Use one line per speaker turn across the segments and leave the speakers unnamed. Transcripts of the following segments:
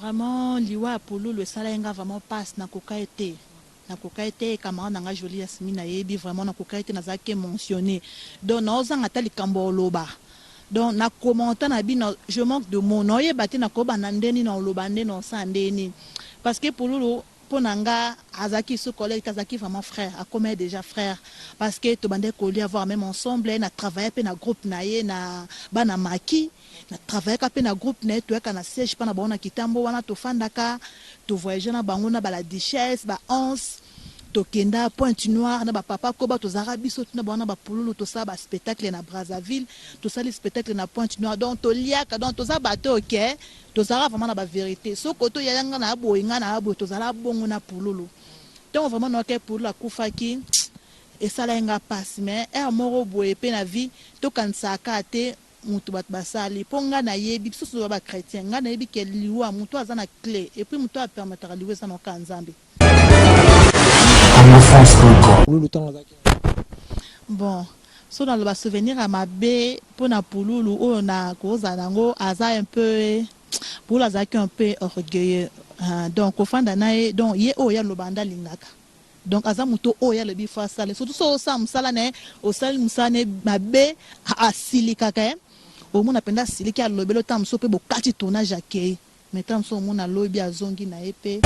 Vraiment, liwa ya Pululu esalaki nga vraiment passe. Nakoka ye te, nakoka ye te. Camarade na nga Jolie Yasmine nayebi, vraiment nakoka ye te. Nazalaki émotionné, donc naozanga ata likambo ya oloba. Donc na commenta na bino, je manque de mots, naoyeba te nakobanda ndeni, na oloba nde na osala ndeni, parce que Pululu mpo na nga azalaki so collègue te, azalaki vraiment frère, akomaki déjà frère, parce que tobandaki kolia voir même ensemble. Na travaille mpe na groupe na ye na bana maki, na travaillaka mpe na groupe na ye. Toyaka na siège mpa na bango na Kitambo wana, tofandaka, tovoyage na bango na bala Duchesse, ba 11, tokenda Pointe Noire na bapapa koba. Tozalaka biso tina bango na bapululu, tosala baspectacle na Brazzaville, tosali spectacle na Pointe Noire. Donc toliaka, donc toza bato oke tozalaka vraiment na bavérité. Soki toyaya nga na boye, nga na boye, tozala bongo na Pululu. Ntongo vraiment naoke Pululu akufaki, esalaki nga mpasi. Mais heure moko boye mpe na vie, tokanisaka te mutu bato basali. Mpo ngai nayebi, biso toza bachrétien, ngai nayebi ke liwa, motu aza na clé et puis motu apermettaka liwa eza na oka Nzambe.
Pululu ntango azalaki?
Bon, so naloba souvenir ya mabe mpona Pululu oyo na kozala yango, aza un peu, Pululu azalaki un peu orgueilleux. Donc kofanda na ye, donc ye oyo ye aloba nde alingaka. Donc aza moto oyo alobi fo asala, surtout so osala mosala na ye, osali mosala na ye mabe, asilikaka ye. Omona mpenza asiliki, alobeli ota mosusu mpe bokati tournage, akei. Mais ntango mosusu omona alobi, azongi na ye mpe.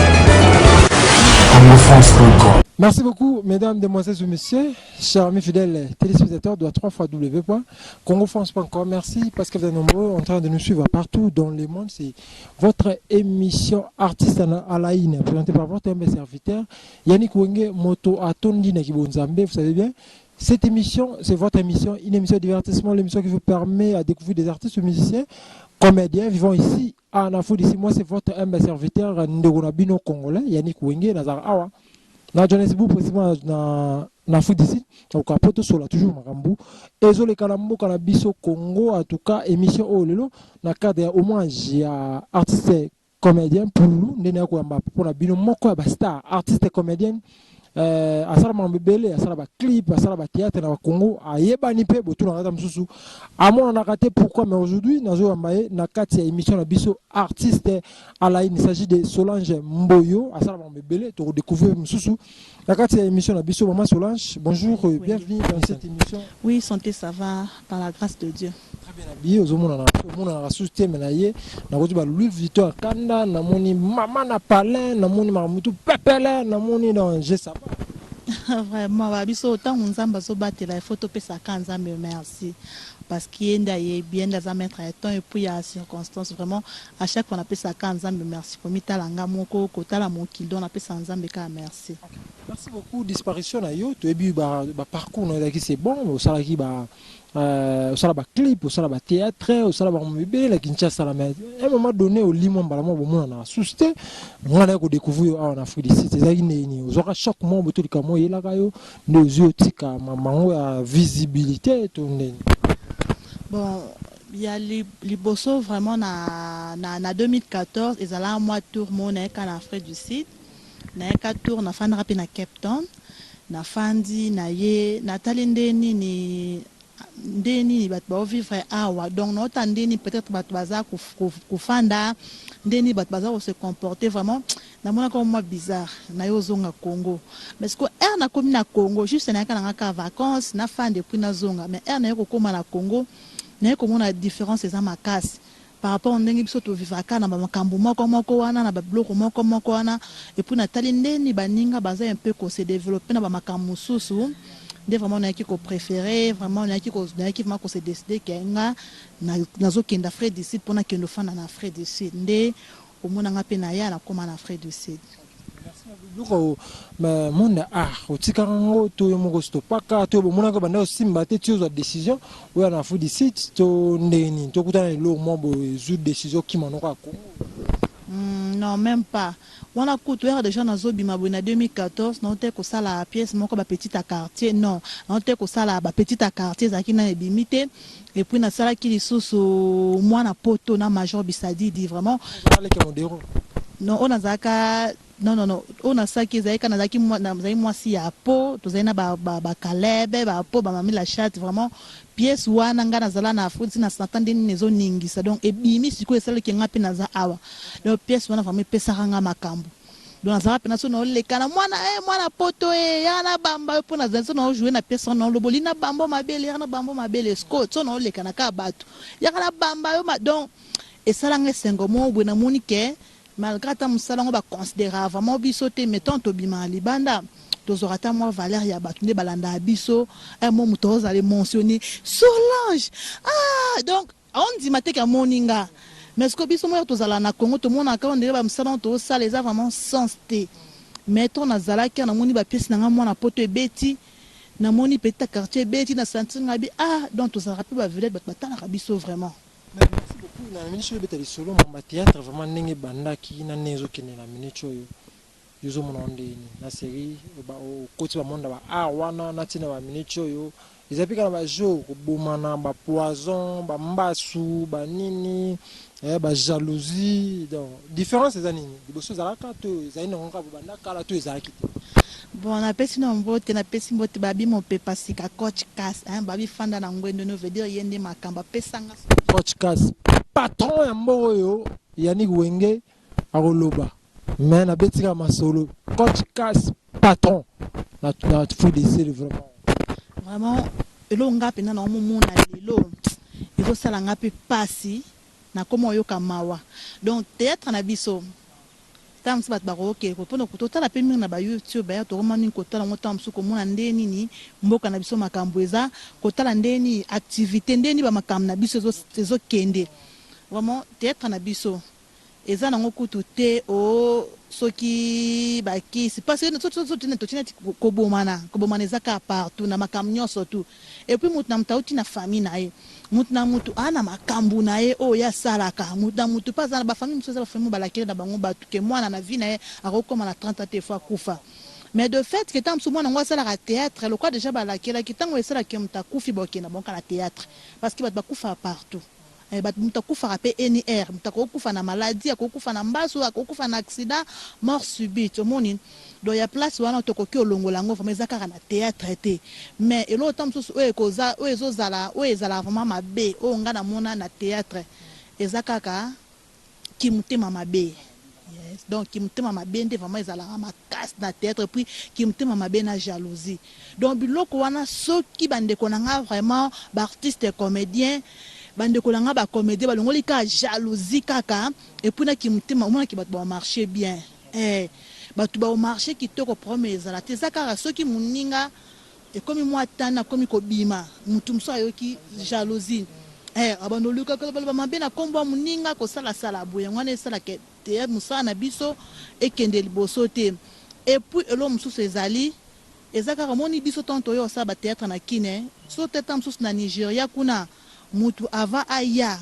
Merci beaucoup, mesdames, demoiselles et messieurs, chers amis fidèles téléspectateurs de 3 fois w.congofrance.com. Merci parce que vous êtes nombreux en train de nous suivre partout dans le monde. C'est votre émission Artiste à la une, présentée par votre humble serviteur Yannick Wenge Moto Atondi Nakibonzambe. Vous savez bien, cette émission, c'est votre émission, une émission de divertissement, l'émission qui vous permet à découvrir des artistes, musiciens, comédiens vivant ici à Afrique d'ici. Moi, c'est votre humble serviteur ndeko na bino congolais, Yannick Wenge, Nazar Awa. Na Johannesburg, précisément na Afrique d'ici. Donc apo tosola toujours makambo ezoleka na mboka na biso Congo. En tout cas, émission oyo lelo na cadre ya hommage ya artiste comédien Pululu, ndenge ya koyamba mpona bino moko ya bastar artiste comédien. Asala makambo ebele, asala baclip, asala bathéâtre na bacongo, ayebani mpe botunaka ata mosusu amonanaka te pourquoi. Mais aujourd'hui nazoyamba ye na kati ya émission na biso Artiste à la une. Il s'agit de Solange Mboyo. Asala makambo ebele, tokodécouvrir mosusu na kati ya émission na biso. Mama Solange, bonjour. Oui, bienvenue dans cette émission.
Oui, santé, ça va, par la grâce de Dieu.
Très bien habillé, ozomonana, omonanaka susu te. Me na ye nakoti ba Louis Vuitton ya kanda, namoni mama na palin, namoni makambo tu pepele, namoni dans je, ça va.
Vraiment, babiso ntango Nzambe azobatela, il faut topesaka Nzambe merci, parce que ye nde ayebi, ye nde aza maître ya temps et puis ya circonstance. Vraiment, à chaque fois napesaka Nzambe merci. Komitala nga moko, kotala mokili, donc napesaka Nzambe kaka merci.
Merci beaucoup. Disparition na yo, toyebi baparcours na yo ezalaki, c'est bon, osalaki ba osala baclip, osala bathéâtre, osala bango ebele na Kinshasa. La mais un moment donné olimwa mbala moko, bomonana susu te. Nga naye kodécouvrir yo awa na Afrique du Sud. Ezalaki ndeni? Ozwaka choc moko boye to likambo oyelaka yo nde ozwi otika mango ya visibilité to ndeni?
Bon, ya liboso vraiment na 2014 ezalaka mwa tour moko nayeka na Afrique du Sud. Nayeka tour, nafandaka mpe na Cape Town. Nafandi na ye, natali nde nini, nde nini bato baovivre awa. Donc naota ndeni peut-être bato baza kofanda, ndeni bato baza kose comporter. Vraiment namonaka mwa bizarre. Naye ozonga Congo, mais que heure nakomi na Congo, juste nayaka nanga kaka vacances, nafanda et puis nazonga. Mais heure naye kokóma na Congo, naye komona différence eza makasi par rapport ndenge biso tovivaka na bamakambo moko moko wana, na babiloko moko moko wana. Et puis natali ndeni baninga baza un peu kose développer na bamakambo mosusu, nde vraiment nayaki kopréférer, vraiment nayaki vraiment kose décider ke nga nazokende Afrique du Sud, mpo nakende ofanda na Afrique du Sud. Nde omonanga mpe naya, nakóma na Afrique du Sud.
Biloko monde art otikaka yango to yo moko stopaka to bomonaka banda osimba te ti ozwa décision oyo na Afrique du Sud to ndenge nini? Tokutana eloko mwa boye, ezwi décision okima noko ya Congo?
Non, même pas. Wana kutu ere déjà nazobima boye na 2014, nao te kosala pièce moko, bapetite ya quartier. Non, nao te kosala bapetite ya quartier, ezalaki nano ebimi te. Et puis nasalaki lisusu mwana poto na Major Bisadidi, vraiment.
Aleke Modero?
Non, oyo nazalaka Non, non, non, oyo nasalaki ezalaki kaka nazalaki nazali mwasi ya po tozali na bakalebe bapo bamami la chatte. Vraiment, pièce wana ngai nazala na Afrique na santa nde nini ezoningisa. Donc ebimi sikoyo, esalaki nga mpe naza awa. Donc pièce wana vraiment epesaka nga makambo. Donc nazalaka mpena so naoleka na mwana e mwana poto e yaka na bamba yo, mpo nazali so naojoue na pièce wana, naoloba oli na bamba mabele, yaka na bamba mabele siko so naoleka na kaka bato yaka na bamba yo. Donc esalanga esengo moko boye. Namoni ke malgré ata mosala yango baconsidéraka vraiment biso te, mais tant tobimaka libanda, tozwaka ata mwa valeur ya bato nde balandaka biso. Mo moto ozala mentionné Solange, ah, donc aondima te ke amoni nga. Mais siko biso moko tozala na Congo, tomonaka ondenge bamosala ngo tozosala eza vraiment sens te. Mais to nazalaki, namoni bapièce na nga mwana poto ebeti, namoni petit quartier ebeti na sentir nga bi ah, donc tozalaka mpe bavedette, bato batalaka biso vraiment.
Merci beaucoup. Na minute oyo, ebeta lisolo mamba théâtre vraiment ndenge ebandaki na ndenge ezokende na minute oyo. Yo ozomona ngo ndeni na série okoti bamonda ba art wana na ntina baminute oyo eza mpe kaka na bajour kobomana, bapoison, bambasu, banini, bajalousie. Donc différence eza nini? Liboso ezalaka to ezali nango kaka bobanda kala to ezalaki te?
Bon, napesi na mbote, napesi mbote babi mopepa sika coach Kas, hein, babi fanda na ngwendo no veut dire ye nde makambo apesanga.
Coach Kas, patron ya mboka oyo, Yannick Wenge akoloba, mais nabetika masolo. Coach Kas, patron na Fudesele vraiment.
Vraiment, eloko nga mpenza na omomona lelo ezosala nga mpe pasi, nakoma oyoka mawa. Donc théâtre na biso, ntango mosusu bato bakokeke mpona totala mpe mingi na baYouTube ya tokoma mingi kotala yango. Ntango mosusu komona nde nini mboka na biso makambo eza kotala, nde nini activité, nde nini bamakambo na biso ezokende. Vraiment, théâtre na biso eza nango kutu te o soki bakisi, parce que toti neti kobomana, kobomana eza kaka partout na makambo nyonso tu. Et puis mutu na mutu auti na famille na ye, mutu na mutu aa na makambo na ye oyo ye asalaka. Mutu na mutu mpe aza na bafamille mosusu, eza bafamille balakeli na bango bato ke mwana na vie na ye akokóma na 30 ans te, fo akufa. Mais de fait ke ntango mosusu mwana yango asalaka théâtre, lokwa déjà balakelaki, ntango esalaki moto akufi, bokenda bonka na théâtre, parce que bato bakufaka partout. Bato, moto akufaka mpe nir, moto akokufa na maladie, akokufa na mbasu, akokufa na accident, mort subite, omoni. Donc ya place wana tokoki olongola yango vraiment eza kaka na théâtre te. Mais eloko ta mosusu oyo ekoza, oyo ezozala, oyo ezalaka vraiment mabe, oyo nga namona na théâtre, eza kaka kimotema mabe. Yes. Donc kimotema mabe nde vraiment ezalaka makasi na théâtre, puis kimotema mabe na jalousie. Donc biloko wana, soki bandeko na nga vraiment baartiste comédien, bandeko na nga bacomédien balongoli kaka jalousie kaka et puis na kimotema, omonaki bato bamarche bien, bato baomarche kitoko. Problème ezala te, eza kaka soki moninga ekomi mwa tani, akomi kobima, motu mosusu ayoki jalousie, abanda olukaka baloba mabe na nkombo ya moninga, kosalasala boye. Yango wana esalaka te mosala na biso ekende liboso te. Et puis eloko mosusu ezali, eza kaka omoni biso ntango toyo kosala bathéâtre na kine, so te ntango mosusu na Nigeria kuna, mutu avant aya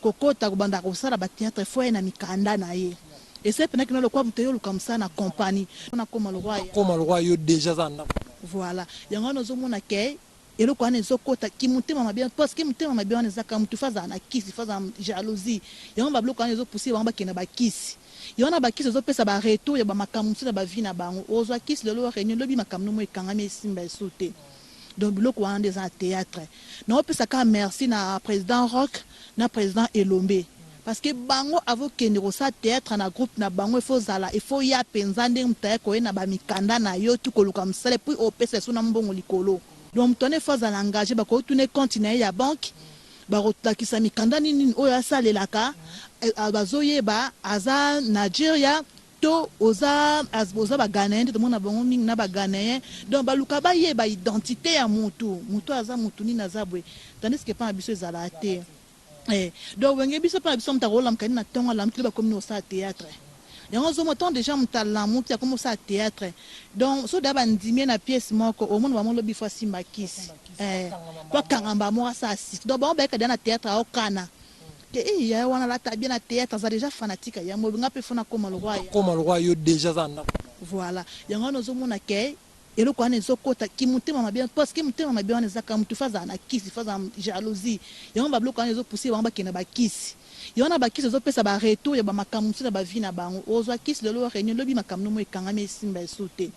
kokota kobanda kosala bathéâtre, fo ye na mikanda na ye ese mpenaki na lokwa moto eyoluka mosala na compagnie nakoma lokwa.
Koma lokwa yo déjà aza ndako.
Voilà, yango wana ozomona ke eloko wana ezokota kimotema mabe, parce que motema mabe wana ezaka motu fo azala na kisi, fo azala jalousie. Yango babiloko wana ezopousse bango bakende bakisi. Yango na bakisi ezopesa baretour ya bamakambo mosusu na bavie na bango. Ozwa kisi lelo, réunion lobi, makambo nomo ekangami, esimba esu te. Donc biloko wana nde eza na théâtre. Naopesa kaka merci na président Rock na président Elombe, parce que bango avokende kosala théâtre na groupe na bango, efo ozala, efo ya mpenza ndenge moto aye koye na bamikanda na yo tu koluka mosala, et puis opesa eso na mbongo likolo. Donc moto wana efo azala engagé, bakotuna compte na ye ya banque, bakolakisa mikanda nini nini oyo asalelaka, bazoyeba aza Nigeria to oza baghanéen nde tomona bango mingi na baghanéen. Donc baluka bayeba identité ya mutu, mutu aza mutu nini, aza boye, tandis que mpa na biso ezalaka te. Donc wenge biso, mpa na biso, moto akolamuka nini na ntongo, alamuki, bakomi na kosala théâtre. Yango ozomona ntango déjà moto alamuki, akomi kosala théâtre. Donc so da bandimi ye na pièce moko, omona bango lobi fo asimba kisi po akangamba moko asala six. Donc bango bayeka deya na théâtre, aokana ke ya wana alata bien na théâtre, aza déjà fanatique ya yango, nga mpe fo nakóma lokwa.
Koma lokwa yo déjà aza ndako.
Voilà, yango wana ozomona ke eloko wana ezokota kimotema mabe, parce que motema mabe wana ezaka motu fo azala na kisi, fo azala jalousie. Yango babiloko wana ezopousse bango bakende bakisi. Yango na bakisi ezopesa baretour ya bamakambo mosusu na bavie na bango. Ozwa kisi lelo, réunion lobi, makambo nomo ekangami, esimba esu te.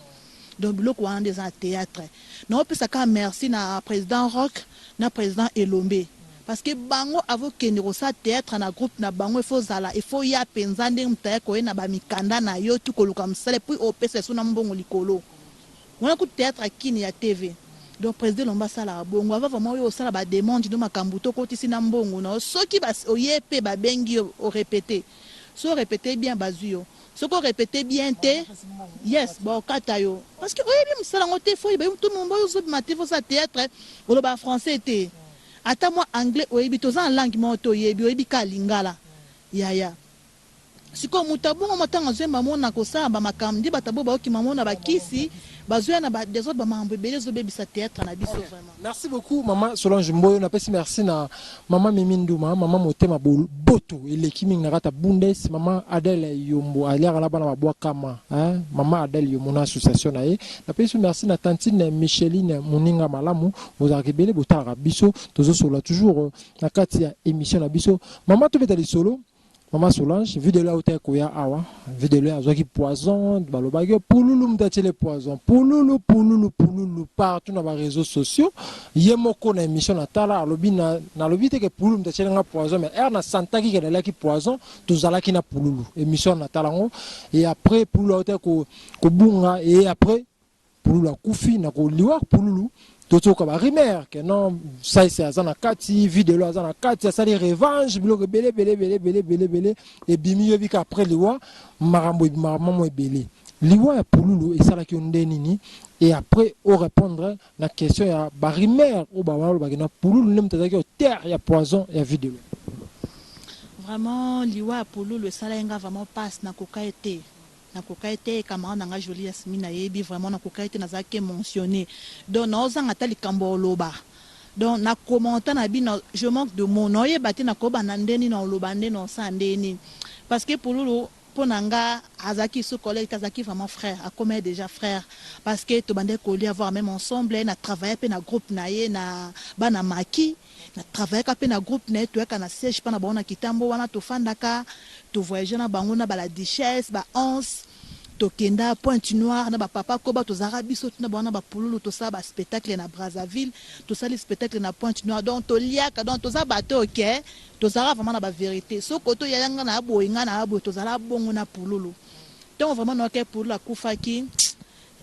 Donc biloko wana nde eza na théâtre. Naopesa kaka merci na président Rock, na président Elombe, parce que bango avokende kosala théâtre na groupe na bango, efo ozala, efo ya mpenza ndenge moto aya koye na bamikanda na yo tu koluka mosala, et puis opesa eso na mbongo likolo wana kutu théâtre akini ya TV. Donc président Elombe asalaka bongo ava vraiment oyo osala bademande no makambo tokotisi na mbongo na yo. Soki oye mpe babengi yo, orépété, so orépété bien, bazwi yo. Soki orépété bien te, yes, baokata yo, parce que oyebi mosala yango te. Fo oyeba to mombo oyo ozobima te, fosala théâtre, oloba français te, ata mwa anglais oyebi, toza na langue moko te oyebi, oyebi kaka lingala yaya. Sikoyo moto abongo mo ntango azoyemba mona kosala bamakambo nde bato abo baokima mona bakisi, bazoya na badésordre, bamakambo ebele ezobebisa théâtre na biso vraiment.
Merci beaucoup, mama Solange Mboyo. Napesi merci na mama Mimi Nduma, mama motema boto eleki mingi na kati ya Bundes, mama Adele Yombo aliaka na bana babwakama, hein? Mama Adele Yombo na association na ye. Napesi merci na tantine Micheline Moninga malamu. Bozalaka ebele, botalaka biso, tozosolola toujours na kati ya émission na biso. Mama, tobeta lisolo. Mama Solange, vidéo auta koya awa, vidéo azwaki poison, balobaki Pululu mutu atiele poison. Pululu, Pululu, Pululu partout na baréseaux sociaux. Ye moko na émission na tala alobi, nalobi te ke Pululu mutu atiele nga poison, mais ere nasantaki ke nalaki poison, tozalaki na Pululu. Émission na tala yango. Et après Pululu auta kobunga, et après Pululu akufi. Na koliwa Pululu, tozoyoka barumeur ke non, saise aza na kati, vidéo aza na kati, asali revanche, biloko ebele ebele ebele ebele ebele ebele ebimi. Yobi ka après liwa, makambo ebimaka mamo ebele. Liwa ya Pululu esalaki yo nde nini? Et après orépondre na question ya barumeur oyo balobaki na Pululu nde moto azalaki auteur ya poison ya vidéo.
Vraiment, liwa ya Pululu esalaki nga vraiment passe. Nakoka ye te, nakoka ye te. Camarade na nga Joli Yasmi nayebi vraiment, nakoka ye te, nazalaki mentionné. Donc naozanga ata likambo oloba. Donc na commenta na bino, je manque de mots, naoyeba te nakobanda ndeni, na oloba nde na osala ndeni, parce que Pululu mpo na nga azalaki so collègue te, azalaki vraiment frère, akomaki déjà frère, parce que tobandaki kolia voir même ensemble. Na travaille mpe na groupe na ye na bana maki, na travaillaka mpe na groupe na ye, toyaka na siège mpa na bango na kitambo wana, tofandaka, tovoyage na bango na bala Duchesse, ba 11, tokenda Pointe Noire na bapapa koba, tozalaka biso tina bango na bapululu, tosala baspectacle na Brazzaville, tosali spectacle na Pointe Noire. Donc toliaka, donc toza bato oke tozalaka vraiment na bavérité. Soki toyaya nga na aboye, nga na aboye, tozala bongo na Pululu. Ntongo vraiment naoke Pululu akufaki,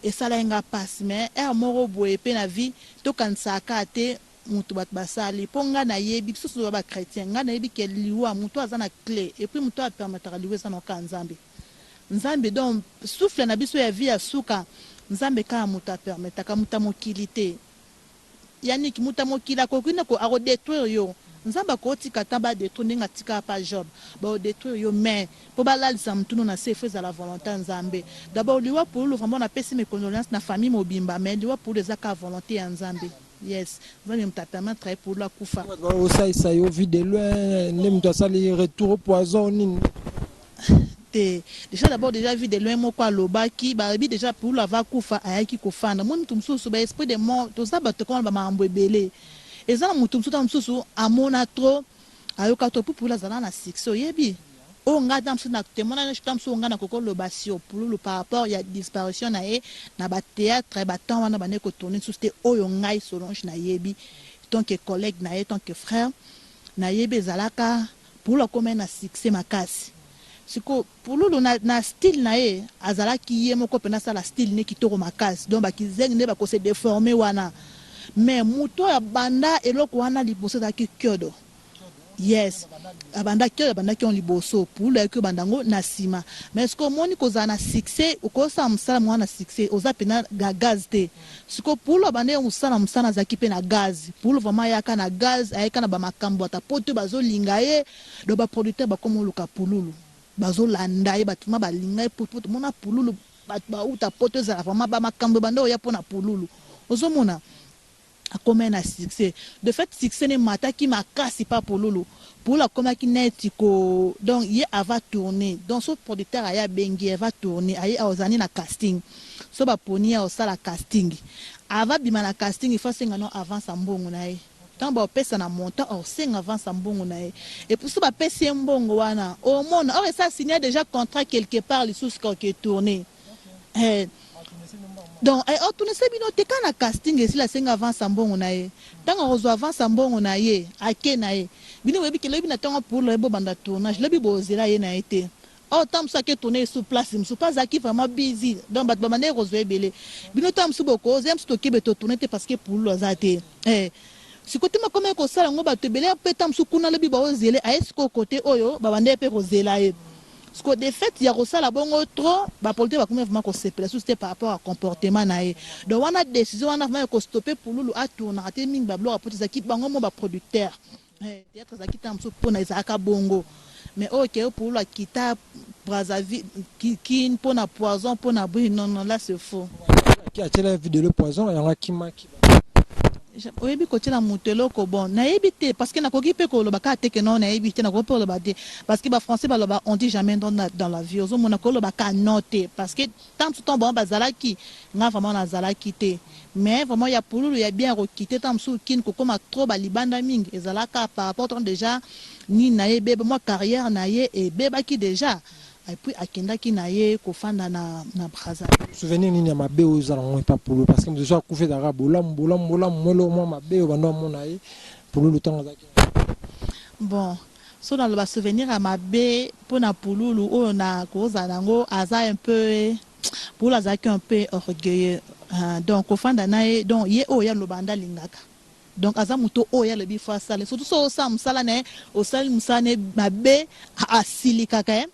esalaki nga mpasi. Mais ere moko boye mpe na vie tokanisaka te moto bato basali mpo ngai nayebi biso toza bachrétien. Ngai nayebi ke liwa, moto aza na clé, et puis moto apermetaka liwa eza na Nzambe. Nzambe, donc souffle na biso ya vie ya suka, Nzambe kaka moto apermetaka, moto ya mokili te. Yaniki moto ya mokili akoki na akodétruire yo, Nzambe akotika ta badétruire ndenge atikaka pa Job, baodétruire yo, mais mpo balalisa motunu na se, efo ezala volonté ya Nzambe d'abord. Liwa Pululu, vraiment napesi mes condoléances na famille mobimba, mais liwa Pululu eza kaka volonté ya Nzambe. Yes, Nzambe moto apermettre ye Pululu akufa.
Osalisa yo Vue de Loin nde moto asali retour poison nini?
Te, déjà d'abord, déjà Vue de Loin moko alobaki, balobi déjà Pululu ava kufa, ayaki kofanda. Moni motu mosusu baesprit de mort, toza bato koma bamakambo ebele. Eza na motu mosusu, ta mosusu amona trop, ayoka trop, mpo Pululu azala na succès. Oyebi oyo ngai ta mosusu na témoignage, ta mosusu ngai nakoki oloba sur Pululu par rapport ya disparition na ye na bathéâtre, batemps wana bandeki kotourne lisusu te. Oyo ngai Solange nayebi, tant que collègue na ye, tant que frère nayebi, ezalaka Pululu akomai na succès makasi. Siko Pululu na style na ye, azalaki ye moko mpena asala style ne kitoko makasi. Donc bakizengi nde bakose déforme wana, mais moto oyo abanda eloko wana liboso ezalaki Kiodo. Yes, abandaki oyo abandaki yango liboso, Pululu ayaki obanda yango na nsima. Mais sikoyo omoni kozala na succès, okosala mosala moko na succès, oza mpena na gaz te. Sikoyo Pululu abandaki kosala mosala, azalaki mpe na gaz. Pululu vraiment ayaka na gaz, ayaka na bamakambo ata po te bazolinga ye. Donc baproducteur bakoma oluka Pululu, bazolanda ye, bato ma balinga ye po tomona Pululu, bato bauta poto, ezala vraiment bamakambo ebanda oya mpo na Pululu. Ozomona akomai na succès, de fait succès ne mataki makasi pa Pululu. Pululu akomaki neti ko, donc ye ava tourner, donc so producteur aye, abengi ye, ava tourner, aye azali na casting, so baponi ye osala casting, ava bima na casting, il faut asenga no avance ya mbongo na ye. Ntango baopesa na montant, osenga avance ya mbongo na ye. Et puis so bapesi ye mbongo wana, omona or esa signé déjà contrat quelque part lisusu koke tourner. Donc otunisa bino te, kaka na casting esili, asenga avance ya mbongo na ye. Ntango akozwa avance ya mbongo na ye, ake na ye. Bino boyebi ke lobi na ntongo pour loyebi bobanda tournage, lobi bozela ye na ye te. Or ntango mosusu ake tourner sur place mosusu mpo azalaki vraiment busy. Donc bato babandaki kozwa ebele. Bino ntango mosusu bokozela mosusu, tokebe totourner te parce que Pululu aza te. Sikoyo te, makomi kosala yango, bato ebele mpe ntango mosusu kuna lobi baozele aye. Sikoyo kote oyo babandaki mpe kozela ye, sikoyo de fait ya kosala bongo trop, bapolitique bakomi vraiment kosepela susu te par rapport à comportement na ye. Donc wana décision wana vraiment ya kostopper Pululu atournaka te mingi babiloko po te, ezalaki bango mo baproducteur. Théâtre ezalaki ntango mosusu mpona ezalaka bongo, mais oyo ke Pululu akita Brazzaville, Kine mpona poison, mpona bui, non, non, là c'est faux.
Atiela vidéo poison yango, akimaki.
Oyebi kotiela moto eloko, bon, nayebi te, parce que nakoki mpe koloba kaka te ke non, nayebi te. Nakoki mpe koloba te parce que bafrançais baloba: on dit jamais non dans la vie. Ozomona, koloba ka non te, parce que tant mosusu ntango bango bazalaki, nga vraiment nazalaki te. Mais vraiment ya Pululu ya bien kokite ntango mosusu Kine, kokóma trop balibanda mingi, ezalaka par rapport ntango déjà nini na ye ebeba, mwa carrière na ye ebebaki déjà, et puis akendaki na ye kofanda na Brazzaville.
Souvenir nini ya mabe oyo ozala ngo epa Pululu? Parce que mosusu akufi, ezalaka bolamu, bolamu, bolamu. Mwelo mwa mabe oyo bando amona ye Pululu ntango azalaki?
Bon, so naloba souvenir ya mabe mpona Pululu oyo na kozala yango, aza un peu, Pululu azalaki un peu orgueilleux. Donc kofanda na ye, donc ye oyo ye aloba nde alingaka. Donc aza moto oyo alobi fo asala, surtout so osala mosala na ye, osali mosala na ye mabe, asilikaka ye.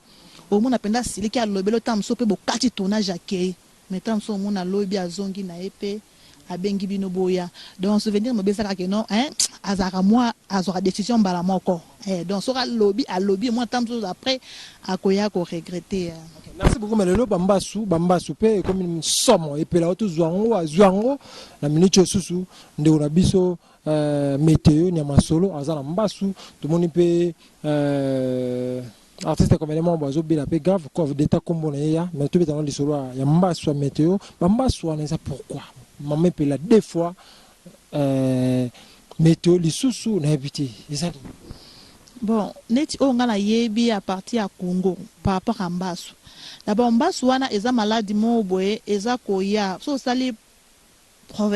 Omona mpenza asiliki, alobeli ota mosusu mpe bokati tournage, akei. Mais ta mosusu omona alobi, azongi na ye mpe abengi bino boya. Donc souvenir mabe ezalaka ke non, hein, azalaka mwa azwaka décision mbala moko. Donc soki alobi, alobi mwa ta mosusu, après akoya koregretter.
Merci beaucoup. Mais lelo bambasu mpe ekomi somo. Epela tozwa yango, azwa yango na miniti oyo susu. Ndeko na biso Météo Nyama Solo aza na mbasu. Tomoni mpe artiste comédien moko boye azobela mpe grave quoi, deta nkombo na ye ya. Mais tobetanga lisolo ya mbasu ya Météo. Bambasu wana eza pourquoi mama Epela deux fois, Météo lisusu, nayebi te eza nini.
Bon, neti oyo ngai nayebi à partir ya Congo par rapport à mbasu, d'abord mbasu wana eza maladi moko boye eza koya so osali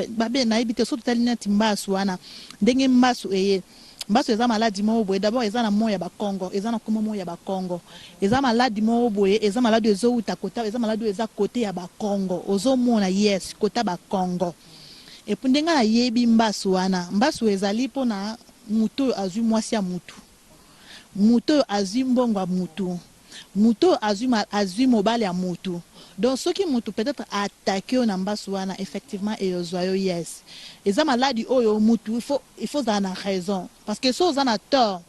babe, nayebi te. So totali neti mbasu wana, ndenge mbasu eye, mbasu eza maladi moko boye. D'abord eza na moi ya Bakongo, eza na nkombo moko ya Bakongo. Eza maladi moko boye, eza maladi oyo ezowuta kota, eza maladi oyo eza kote ya Bakongo. Ozomona, yes, kota Bakongo. Et puis ndenge nayebi mbasu wana, mbasu ezali mpona motu oyo azwi mwasi ya mutu, motu oyo azwi mbongo ya mutu, motu oyo azwi mobali ya mutu. Donc soki motu peut-être attaque yo na mbasu wana, effectivement eyozwa yo. Yes, eza maladi oyo mutu il faut ozala na raison, parce que so oza na tort,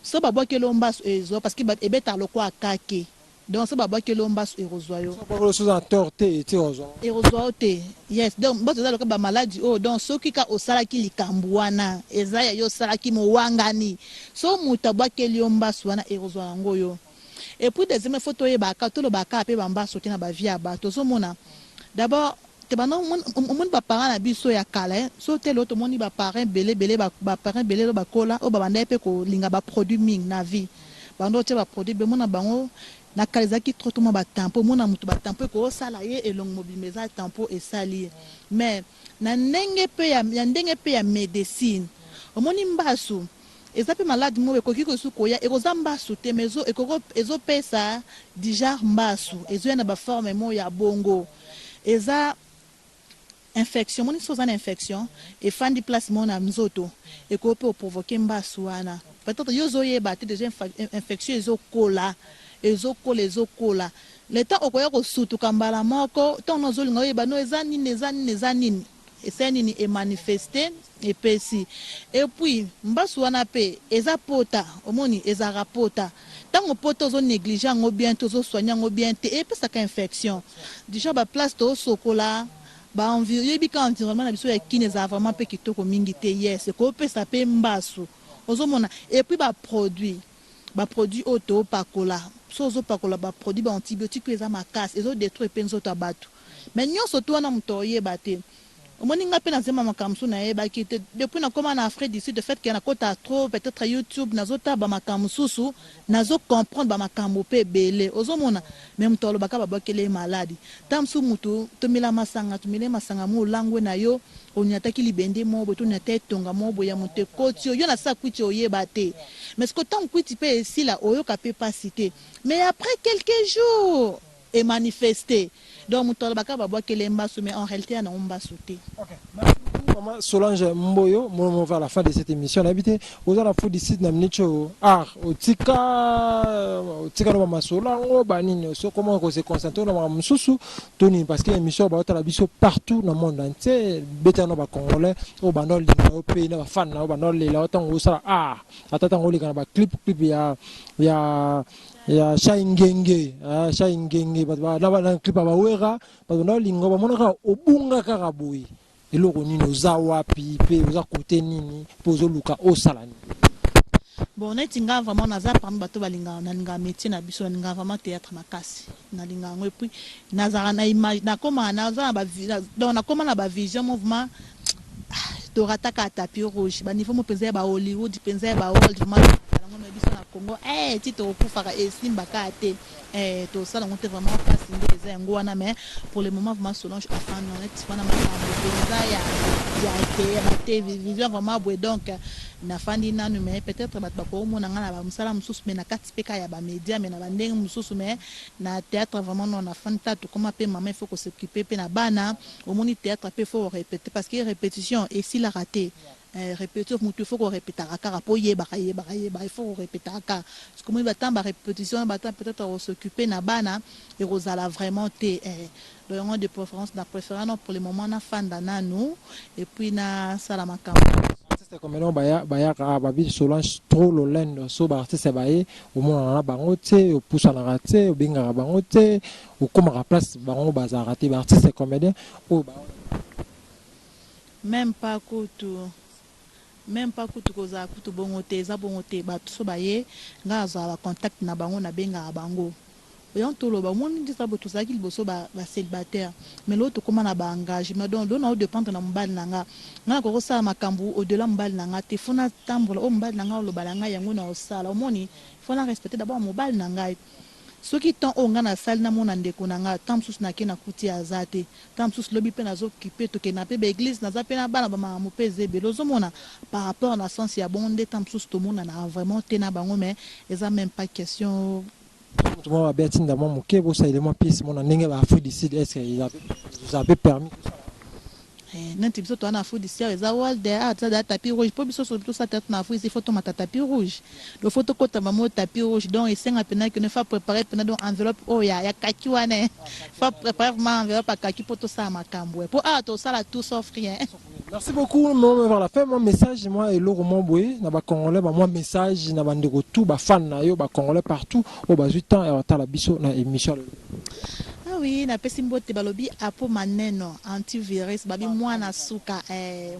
so babwakeli yo mbasu, ezwa, parce que ebetaka lokwa kake. Donc so babwakeli yo mbasu, ekozwa yo.
Soki oza na tort te, eti ozwa.
Ekozwa yo te, yes. Donc mbasu eza lokola bamaladi oyo. Donc soki ka osalaki likambo wana, eza ya yo, osalaki mowangani, so moto abwakeli yo mbasu wana, ekozwa yango yo. Et puis deuxième, faut toyebaka, tolobaka mpe bambasu te na bavie ya bato. Ozomona, d'abord te, banda omoni baparent na biso ya kala, so te lelo tomoni baparent ebele ebele, baparent ebele oyo bakola, oyo babandaki mpe kolinga baproduit mingi na vie, bando otia baproduit bemona bango na kala, ezalaki trop toma batampo. Omona moto, batampo ekosala ye elongo mobimba, eza tampo esali ye. Mais na ndenge mpe ya ndenge mpe ya médecine, omoni mbasu eza mpe maladi moko ekoki kosu koya. Ekoza mbasu te, mais ezopesa déjà mbasu, ezoya na baforme moko ya bongo. Eza infection. Moni so oza na infection, efandi place moko na nzoto, ekoki mpe oprovoquer mbasu wana. Peut-être yo ozoyeba te, déjà infection ezokola, ezokola, ezokola. Le temps okoya kosutuka mbala moko, ntango ozolinga oyeba no eza nini, eza nini, eza nini, esali nini, emanifeste, epesi. Et puis mbasu wana mpe eza pota. Omoni, ezalaka pota. Ntango pota ozonégliger yango bien te, ozosoigne yango bien te, epesaka infection. Déjà baplace tozosokola, oyebi ka environnement na biso ya Kini ezala vraiment mpe kitoko mingi te. Yes, ekopesa mpe mbasu. Ozomona, et puis baproduit oyo topakola, so ozopakola baproduit baantibiotique oyo eza makasi, ezodétruire mpe nzoto ya bato. Mais nyonso to wana moto oyeba te. Omoni, nga mpe nazemba makambo mosusu nayebaki te. Depuis nakóma na Afrique du Sud, de fait ke nakota trop peut-être YouTube, nazotala bamakambo mosusu, nazocomprendre bamakambo mpe ebele. Ozomona, mais moto alobaka babwakeli ye maladi. Ta mosusu motu tomela masanga, tomela masanga mo, olangwe na yo, oniataki libende moko boye, toniata etonga moko boye ya moto, ekoti yo, yo na sa kwiti, oyeba te. Mais siko ntango kwiti mpe esila, oyoka mpe mpasi te, mais après quelques jours emanifeste. Donc moto alobaka babwakeli mbasu, mais en réalité ya nango mbasu te.
Okay. Merci beaucoup, Maman Solange Mboyo. Nous vers la fin de cette émission. On habité aux la food ici na minute art otika otika no mama Solange banini so comment on se concentrer na mama mususu toni, parce que émission ba otala biso partout dans le monde entier, beta no ba Congolais o ba no linga o pays na ba fan na o ba no lela otango osala art, ata tango oleka na ba clip ya Shai Ngenge, Shai Ngenge, bato na clip ya bawera, bato na olinga bamonaka obunga kaka boye. Eloko nini? Oza wapi mpe oza kote nini mpe ozoluka osala nini?
Bon, neti nga vraiment naza parmi bato balingaka, nalingaka métier na biso, nalingaka vraiment théâtre makasi, nalingaka yango. Et puis nazalaka na image, nakómaka, naza na, donc nakóma na bavision mouvement torataka tapis rouge, baniveau mo mpenza ya bahollywood, mpenza ya baworld vraiment yango. Me biso na Congo, ti tokokufaka, esimbaka te, tosala yango te. Vraiment mpasi nde eza yango wana. Mais pour le moment vraiment Solange afanda neti wana makambo mpenza ya batélévision vraiment boye. Donc nafandi nanu, mais peut-être bato bakomona nga na bamosala mosusu, mais na kati mpe kaka ya bamédia, mais na bandenge mosusu. Mais na théâtre vraiment non, nafandi ta. Tokóma mpe mama, il faut kos'occuper mpe na bana. Omoni, théâtre mpe faut répéter, parce que répétition esilaka te. Répétition, motu il faut korépétaka kaka mpo oyebaka, yebaka, yebaka, il faut korépétaka kaka. Parce que moi batemps barépétition, batemps peut-être kos'occuper na bana ekozala vraiment te. Donc yango, de préférence na préféré non, pour le moment nafanda nanu et puis nasala makambo.
Artiste comédien bayaka, babi Solange trop lolendo. So baartiste baye, omonana na bango te, opusanaka te, obengaka bango te, okomaka place bango bazalaka te, baartiste comédien oyo.
Même pas kutu, même pas kutu kozala kutu bongo te, eza bongo te. Bato so baye, ngai azala bacontact na bango, nabengaka bango. Oyo toloba, omoni nde eza boye. Tozalaki liboso bacélibataire, mais lelo tokóma na baengagement. Donc lelo naodépendre na mobali na nga. Ngai nakoki kosala makambo au-delà mobali na nga te. Faut natambola oyo mobali na ngai oloba na ngai, yango na osala. Omoni, faut na respecter d'abord mobali na ngai. Soki temps oyo ngai nasali, namona ndeko na ngai, temps mosusu nake, nakuti aza te, temps mosusu lobi mpe nazokipe, tokenda mpe baeglise, naza mpe na bana, bamakambo mpe eza ebele. Ozomona, par rapport na sens ya bongo nde temps mosusu tomonana vraiment te na bango, mais eza même pas question.
Moto moko babe atinda mwa moke, bosalele mwa pièce mona ndenge baAfrique du Sud. Est ce que eza mpe permis?
Neti biso toza na Afrique du Sud, eza world art, eza da tapis rouge. Mpo biso tosala théâtre na Afrique, il faut tomata tapis rouge, donc faut tokota bamo tapis rouge. Donc esenga mpena kene faut préparer mpena, donc enveloppe oyo ya kaki wana, faut préparer vraiment enveloppe ya kaki mpo tosala makambo, mpo awa tosala tout sauf rien.
Merci beaucoup. Moi, vers la fin, moi, message, moi, eloko mwa boye, na ba Congolais, ba moi message, na bandeko tout, ba fan na yo, ba Congolais partout, au bazui temps ya tala biso na émission.
Ah oui, napesi mbote, balobi apo maneno antivirus, babi mwana suka,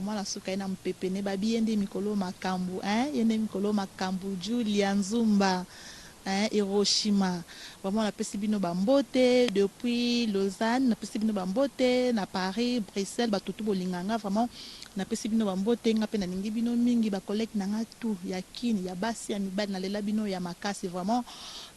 mwana suka ye na mopepene, babi ye nde mikolo makambo, ye nde mikolo makambo, Julia Nzumba, Hiroshima. Vraiment napesi bino bambote depuis Lausanne, napesi bino bambote na Paris, Bruxelles, bato tu bolinganga, vraiment napesi bino bambote. Nga mpe nalingi bino mingi, bacollègue na nga tu ya Kini, ya basi, ya mibali, nalela bino ya makasi. Vraiment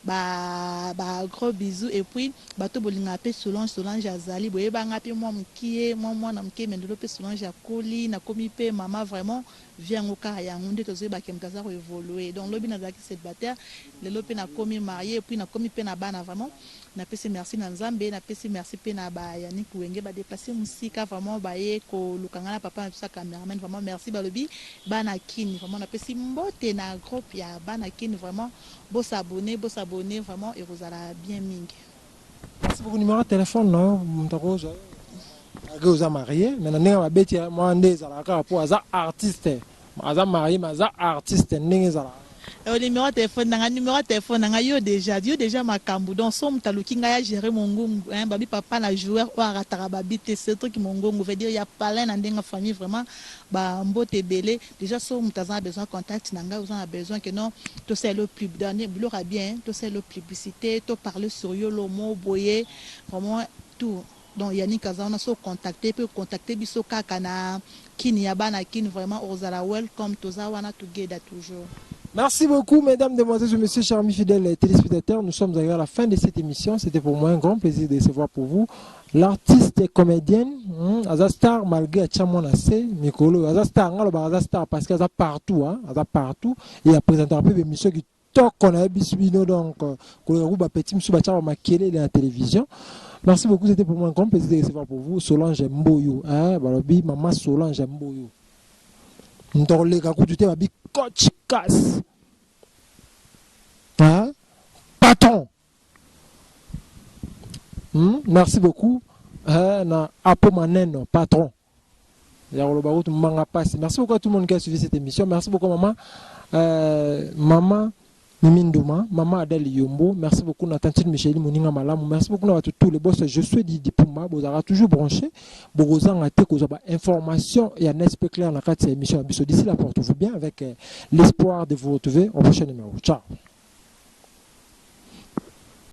ba gros bisous. Et puis bato bolingaka mpe Solange, Solange azali, boyebanga mpe mwa mokie, mwa mwana moke, me lelo mpe Solange akoli, nakomi mpe mama. Vraiment vie yango kaka yango nde tozoyebake moto aza koévolue. Donc lobi nazalaki célibataire, lelo mpe nakomi marié, puis nakomi mpe na bana. Vraiment napesi merci na Nzambe, napesi merci mpe na bayanik Wenge, badéplace mosika, vraiment baye koluka ngai na papa na biso ya cameraman. Vraiment merci. Balobi bana Kini, vraiment napesi mbote na groupe ya bana Kini. Vraiment bosabone, bosabone, vraiment ekozala bien mingi.
Merci beaucoup. Numéro de téléphone na yo, moto akozwa ake, oza marié, mais na ndenge babeti mwa nde ezalaka kaka mpo aza artiste, aza marié mais aza artiste, ndenge ezalaka.
Numéro ya téléphone nanga, numéro ya téléphone nanga, yo déjà makambo. Donc so moto aluki ngai, agere mongongo, hein, babi papa na joueur oyo arataka babi te, Cédric Mongongo, veut dire ya palin na ndenge famille. Vraiment bambote ebele déjà. So moto aza na besoin contact na ngai, oza na besoin que non, tosala pub, biloko ya bien, tosala publicité, toparle sur yo, lomo boye, vraiment tout. Donc Yannick aza wana, so contacte mpe contacte biso kaka na Kini ya bana Kini, vraiment ozala welcome, toza wana together toujours.
Merci beaucoup, mesdames, demoiselles et messieurs, chers amis fidèles téléspectateurs. Nous sommes arrivés à la fin de cette émission. C'était pour moi un grand plaisir de recevoir pour vous l'artiste et comédienne, aza star malgré atia mwana se mikolo. Aza star, nga loba aza star parce que aza partout, hein, aza partout et apresentaka mpe émission kitoko na yebi bino, donc koleka ku bapeti mosusu batia bamakelele na télévision. Merci beaucoup, c'était pour moi un grand plaisir de recevoir pour vous Solange Mboyo, hein, balobi mama Solange Mboyo. Moto akoleka kutu te, babi coach casse, hein? Patron. Merci beaucoup, hein, na Apo Maneno, patron. Ya koloba kutu manga pasi. Merci beaucoup à tout le monde qui a suivi cette émission. Merci beaucoup maman, maman Mimi Nduma, maman Adèle Yombo. Merci beaucoup na tantine Michel Moninga Malamu. Merci beaucoup na tous les boss. Je suis Didi Pumba, vous aurez toujours branché. Bozanga te kozwa ba information ya n'est clair na kati ya émission biso. D'ici là, portez-vous bien avec l'espoir de vous retrouver au prochain numéro. Ciao.